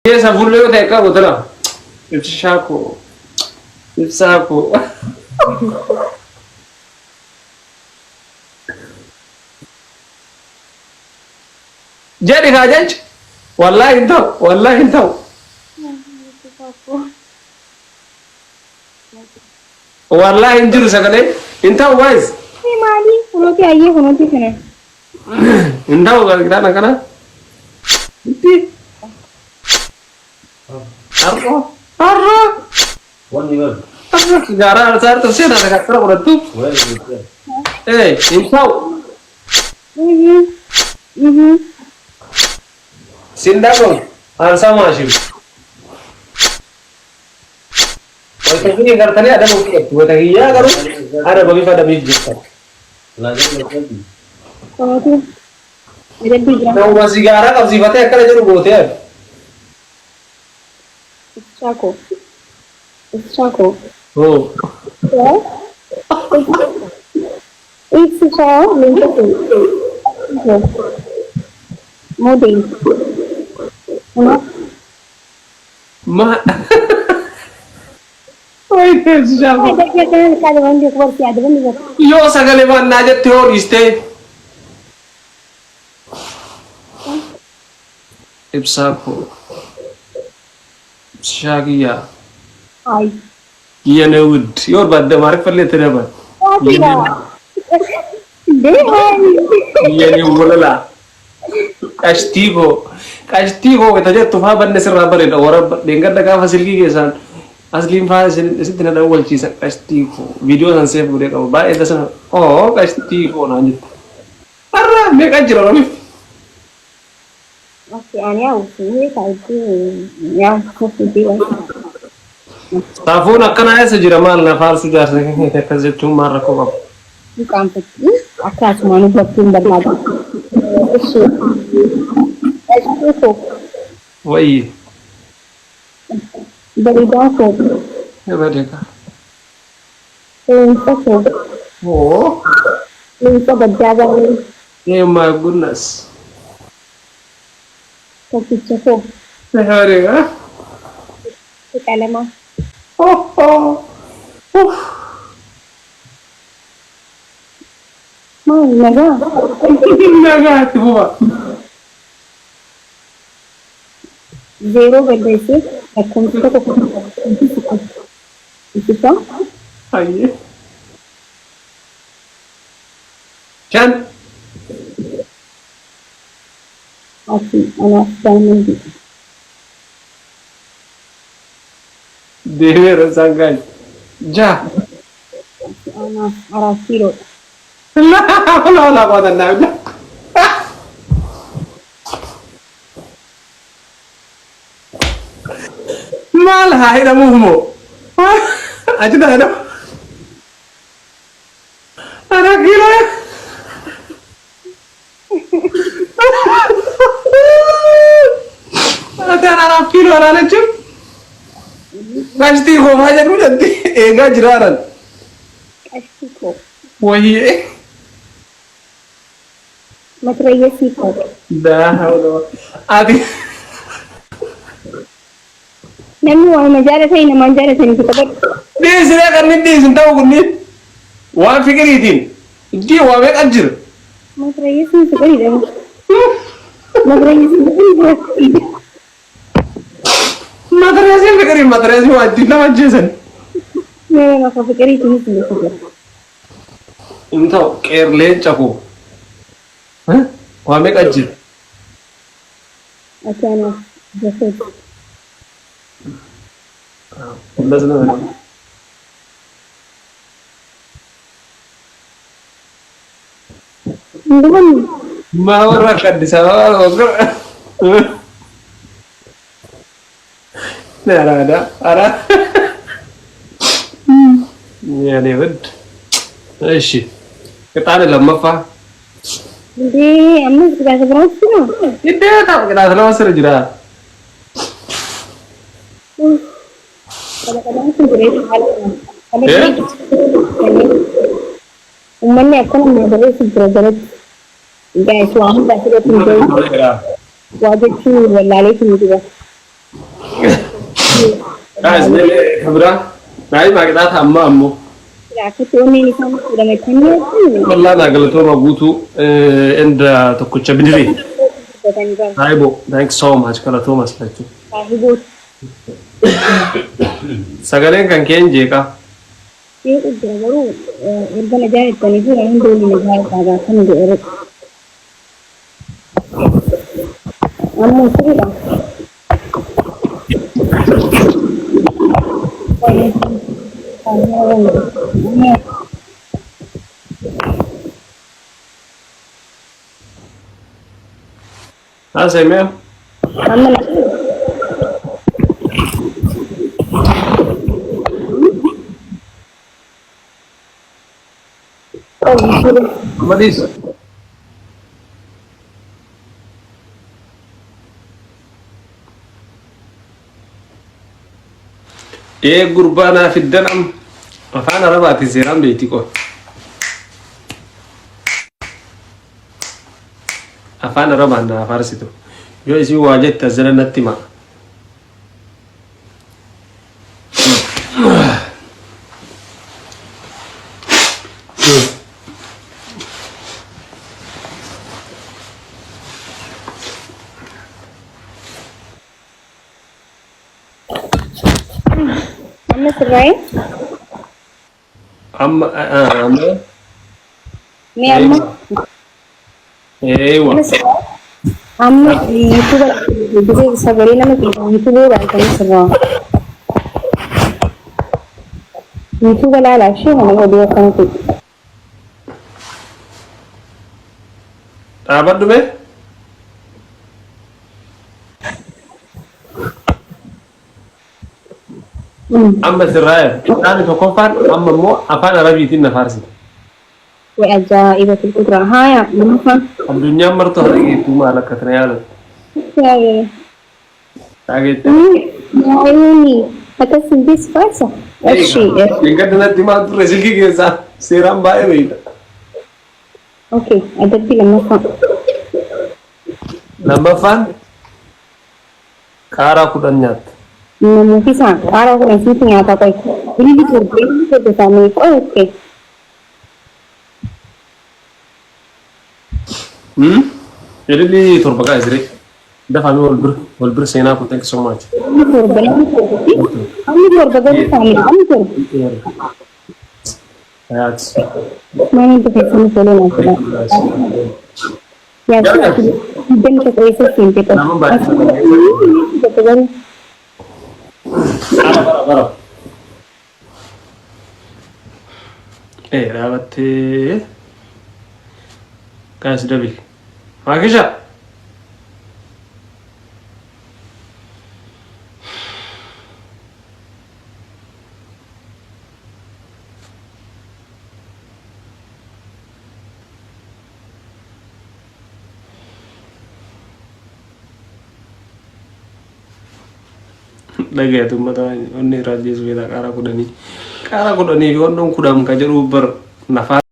Keessa fuullee yoo ta'e akka gootana. Ibsishaa koo. Ibsaa koo. Jedhi kaa jecha. Wallaahi hin ta'u. Wallaahi hin ta'u. Wallaahi hin jiru sagalee. Hin ta'u guys. Maali? Kunuuti ayyee kunuuti kana. Hin ta'u kitaabni akkana. Itti. Har'a. Har'a. Wanni bar. Har'a. Gaaraa har'a har'a seenaa kana akkana godhattu. Ee hin ta'u. Sin dhagahu. Aansaa maashim. Wayita kiyya gartanii adaba fudhattu. Wayita kiyyaa garuu adaba bifa adabiif jirta. Kunuuti. Adabbii jira. Nama sigaaraa qabsiifatee akkana jedhu gootee ati. Ibsaa koo. Ibsaa koo. Hoo. Ibsisaa leenca koo. Model. Kunuun. Ma. Wayita ibsishaa koo. Adabbii akkana qaadaman beeku barsi adaban beeku. Yoo sagalee baannaa jette hoo dhiistee. Ibsaa koo. Ibsishaa kiyyaa. Ay. የኔ ውድ yoo barbaadde Amaariffallee itti dabal. የኔ ወለላ qashtii koo qashtii koo wayita jettu faa banne sirraa bareeda warra dheengadda gaafa silkii keessaan asliin faa isin isitti na dawwalchiisa qashtii koo viidiyoo san seef godhee qaba baay'ee tasana oo qashtii koo naan jette har'a meeqa jira oromiif Okay, ani yaa'u yaa'u koffii Saafuun akkanaa eessa jira maal na faarsuu jaarsa keenya akkas jechuun maal rakkoo qabu. Qaanfatti akkasumaan hubachuun barbaada. Ishee qashtii koo Wayyi bareedaa koo badeeka. leenca koo Oo leenca baddaa baay'ee oh my goodness. Tokkicha koo Badeeka. qalamaa Oh oh. Uff. Maal nagaa? Nagaatti bu'a. Zeeroo balleessee lakkoofsa tokko ibsa. Hayyee. Shan. Ati anaaf daayimandii. Deemeera isaan gaali. Jaha. Ati anaaf አራት kiiloodha. La la la quwwata illa billah. Maal haa hidhamuuf moo? Achi haa hidhamu. Arat kiiloo. Ati አራት kiiloo አላለችም? Qashtii koo maa jedhu jetti eegaa jiraaran. Qashtii koo. Wayyee. Matirayyeessii koo. Laa hawla Ati Namni waanuma jaalatanii namaan jaalatanii qabadhu. Dhiisiree kan inni dhiisin ta'u kunniin waan fikiriitiin iddii waa meeqa jira. Matirayyeessiin fiqiriidha. Matirayyeessiin fiqiriidha. Matareesiin fikirii matareesii waa ittiin nama ajjeesan. Mee maka fiqiriitiinis hin jira. Hin ta'u qeer leenca koo. Waa meeqa jira. Ati anaaf jasooti. Hundas nama. Hin dhumanne. Maa warra akka Addis Ababaa Araada araada. የኔ ውድ እሺ ቅጣት lammaffaa. እንዴ አምስት ቅጣት biraatti ነው። Iddoo ቅጣት lama sirra jira. Qalaqalaan kun jireenya haala Uummanni akkana na barreessu jira jalatti. Guys, waa hunda asirratti hin gahu. Waa jechuun wallaalee hin jira. Guys, mee ka biraa. Naayii maaqixaata ammaa ammoo. Akkatti onneen isaan fuudhame kan yoo Wallaa naa galatooma guutuu enda tokkicha bidiree. dubbatanii bara. Saayiboo, thank you so much galatooma silachuu. Saahiboota. Sagaleen kan keen jeeqaa. Jeequ jira garuu erga na jaalattanii fi waan hundi waliin na jaaladhaa gaafa nu godhe. Ammoo sirriidha. Haasa'e mee? Amma na Amma dhiisa. Ee gurbaa naa fiddan amma afaan arabaatiin seeraan beekti qofa. Afaan arabaan naa faarsitu. Yoo isin waa jette as jala natti himaa. Amma sirraa'ee? Amma amma Mee amma? Eewa. Amma yuutuuba gisee sagalee nama yuutuuba ilaaltanii sirraa. Yuutuuba ilaalaa ishee kana oduu akkana ta'e. Dhaabadhu mee. Amma sirraa'eera. Qixxaani tokkoffaan amma immoo afaan Arabiitiin na faarsite. Way ajaa'iba tulqutra. Haaya lammaffaan. Addunyaan martuu haa dhageettuu maal akka tana yaalattu. Dhageette. Yaa'uuni akkas hin beeksifaasa. Eshi. Dhingadda natti maal turre silkii keessaa seeraan baay'ee beekta. Okay, adabbii lammaffaa. Lammaffaan qaaraa 10 nyaatta. Namoota qaaraa 10 sitti nyaata qoy. Ilili 7 ilili 7 isaanii qoy okay. Ilili 7 gaa isiree. Dafaa mee wal bira wal bira seenaa kun thank you so much. Ilili 7 namni 7 fi namni 7 garuu isaanii namni 7. Hayaat. Maal hundi keessan tolee naaf godhaa. Yaasii ati digdami tokko eessa seente qoy. Nama baay'ee. Tokko garuu. Bara bara bara. Ee dhaabattee. Guys double. Maakisha. Dhagayatu ummata onni irraa ajjeesu feetaa qaaraa 10. Qaaraa 10 fi onnoon 10 ka jedhu bar nafaa.